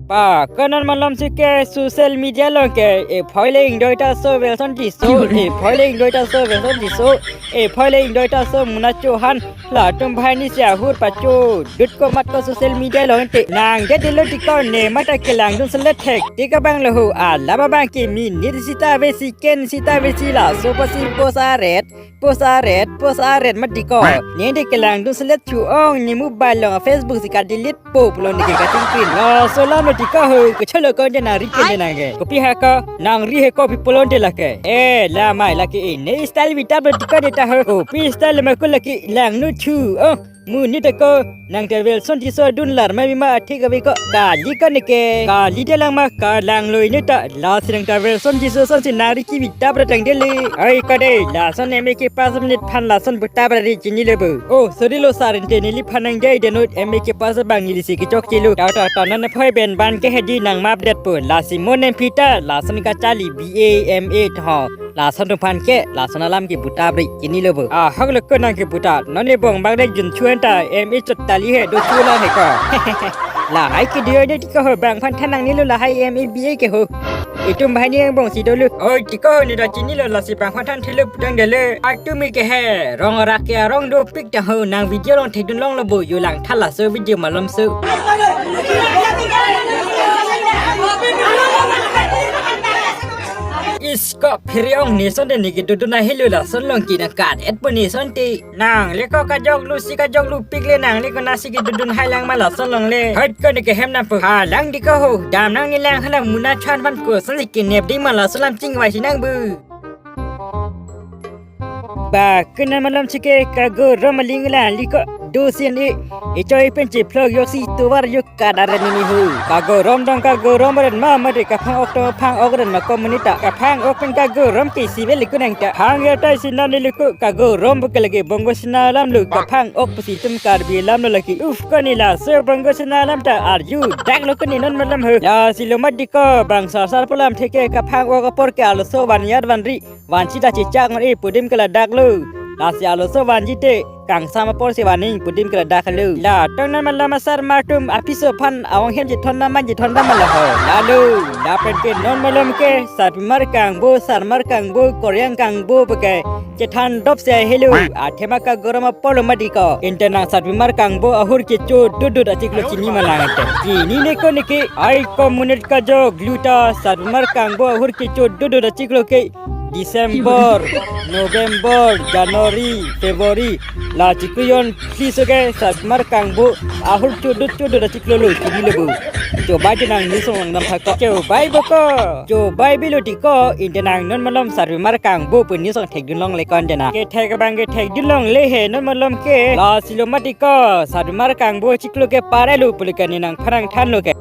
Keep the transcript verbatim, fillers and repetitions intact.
Pa, ko non malom si ke social media along ke, e phoile ingdoi ta so Welson Tisso, e phoile ingdoi ta so Welson Tisso, e phoile ingdoi ta so Muna Chauhan, latum banghini si ahur pachodut komat ko social media along te. Nang det dilo tiko ne mata kelangdun selet thektik abang lo ho, alam abang ke minit sita ave, second sita ave si laso pasi post aret, post aret, post aret mati ko. Ne de kelangdun selet chu-ong ne mobile along Facebook si ka-delete po pulo ne ke kachingpin. Laso alam lo tiko ho, kecholo ko de nang ri ke de nang ke. Kopi ha ko, nang ri he ko pi pulo de lake. Eh, la mai lake e. Ne style bi tap lo tiko de ta ho. Kopi style ma ko lake langno chu. Oh, mu ni ta ko, nang ta Welson Tisso adun lar ma bima athik ave ko. Kali ko ne ke. Kali de lang ma kalang lo ne ta. Lasi nang ta Welson Tisso ason si nang ri kebi tap ra tang de le. Ai ka de, lason M A kepass minute aphan lason bu tap ra ri chini le bo. Oh, sorry lo sir, ante neliphan nang dei denut M A kepass abang ili si kechokche lo. Ta ta ta non phoi ben ban ke hedi nang map det po. Lasi mo nem pita, lason kacharli B A M A tho. Lason atum aphan ke, lason alam ke bu tap ri chini lo bo. Ah, hak lo ko nang ke bu tap. Non ne bong bang de jun chuan ta M A chot tali he, do chu la he ko. Lahai ke dio ne tiko ho bang aphan than nangne lo lahai M A B A ke ho. Itum banghini angbong si dolo. Oi, tiko ho ne ta chini lo lasi bang aphan than thilo putang de le. Atum ke he, rong rak ke arong dopik ta ho nang video along thekdun long lo bo yo lang tha laso video malom so. Isko phiri ong ne son de ne ke dodun ahelo lason along ke nang kat et po ne son te. Nang le ko kajok lu si kajok lu pik le nang le ko nasi ke dodun hai lang ma lason along le. Hot ko ne ke hem nam po. Ha lang di ko ho. Dam nang ne lang hala Muna Chauhan aphan ko son si ke nep ding ma lason alam chingvai si nang bu. Ba, ko non malom si ke kagorom aling la li ko do sin e. Echoi pen chiphlok yok si tovar yok kadar ni ni hu. Kagorom dong kagorom ren ma ma de kaphang ok dong phang ok ren ma komunita. Kaphang ok pen kagorom ke si vel ko nang ta. Hang ya tai si non ni ko kagorom bu ke lake Bongo Sena alam lo kaphang ok pusi itum Karbi alam lo lake. Uf ko ne laso Bongo Sena alam ta arju dak lo ko ne non malom ho. Lasi lo mati ko bang sar sar pu alam theke kaphang ok apor ke arloso van yat van ri. Vansi ta chichak ngon e pu adim ke ladak lo. Lasi arloso vanji te kangsam apor si van ning pu adim ke ladak lo. La tong non malom asar atum apiso aphan awang hem chethon dam man chethon dam man la ho. Lalo, lapen ke non malom ke sarpimar kangbo, sarmar kangbo, koryang kangbo pu ke chethan dop si ahelo. Athema kagorom apor lo mati ko. Ante nang sarpimar kangbo ahur kecho dut dut achiklo chini ma nang te. Chini ne ko ne ke ai komunit kajok lu ta sarpimar kangbo ahur kecho dut dut achiklo ke December, November, January, February, la chiklo jon phli so ke sarpimar kangbo ahur chodut chodut achiklo lo chini lo bo. Chobai de nang news along dam tha ko. Chobai bo ko. Chobai bilo tiko, ante nang non malom sarpimar kangbo pu news along thekdun long le ko ante na. Ke thek abang ke thekdun long le he non malom ke. Lasi lo mati ko, sarpimar kangbo chiklo ke pare lo pu le ke ne nang pharang than lo ke.